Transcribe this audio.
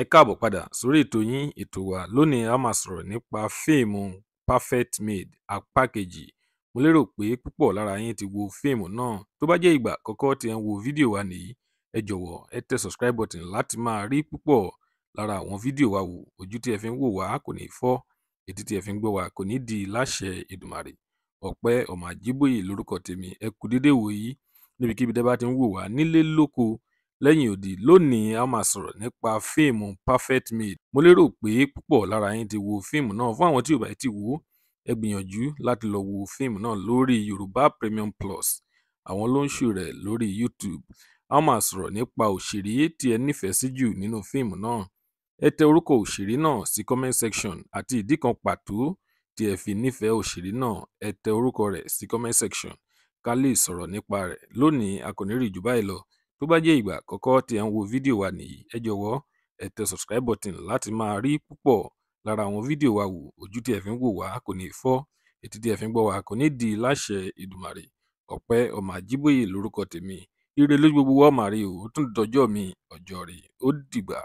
Ẹ káàbọ̀ padà sórí ètò yín, ètò wa. Lónìí, a máa sọ̀rọ̀ nípa fíìmù Perfect Maid apá kejì. Mo lérò pé púpọ̀ lára yín ti wo fíìmù náà. Tó bá jẹ́ ìgbà àkọ́kọ́ tí ẹ ń wo fídíò wa nìyí, ẹ jọ̀wọ́ ẹ tẹ subscribe button láti máa rí púpọ̀ lára àwọn fídíò wa wò. Ojú tí ẹ fi ń wò wá kò ní fọ́, etí tí ẹ fi ń gbọ́ wa kò ní di láṣẹ Èdùmàrè. Ọpẹ́ ọmọ Àjíbóyè lórúkọ tèmi. Ẹ kú dédé wòyí níbikíbi tẹ́ bá ti ń wò wá nílé lóko lẹ́yìn odi. Lónìí, a máa sọ̀rọ̀ nípa fíìmù Perfect Maid. Mo lérò pé púpọ̀ lára yín ti wo fíìmù náà. Fún àwọn tí ò bá tí wò ó, ẹ gbìyànjú láti lọ wo fíìmù náà lórí Yorùbá Premium Plus. Àwọn ló ń ṣù rẹ̀ lórí YouTube. A máa sọ̀rọ̀ nípa òṣèré tí ẹ nífẹ̀ẹ́ sí jù nínú fíìmù náà. Ẹ tẹ orúkọ òṣèré náà sí comment section àti ìdí kan pàtó tí ẹ fi nífẹ̀ẹ́ òṣèré náà. Ẹ tẹ orúkọ rẹ̀ sí comment section ká lè sọ̀rọ̀ nípa rẹ̀. Lónìí, a kò ní rí jù báyìí lọ. Tó bá jẹ́ ìgbà àkọ́kọ́ tí ẹ ń wo fídíò wa nìyí, ẹ jọ̀wọ́ ẹ tẹ subscribe button láti máa rí púpọ̀ lára àwọn fídíò wa wò. Ojú tí ẹ fi ń wò wá kò ní fọ́, etí tí ẹ fi ń gbọ́ wa kò ní di láṣẹ Èdùmàrè. Ọpẹ́ ọmọ Àjíbóyè lórúkọ tèmi. Ire lójú gbogbo wa ó máa rí o. Ó tún dọjọ́ mi, ọjọ́ ire. Ó dìgbà.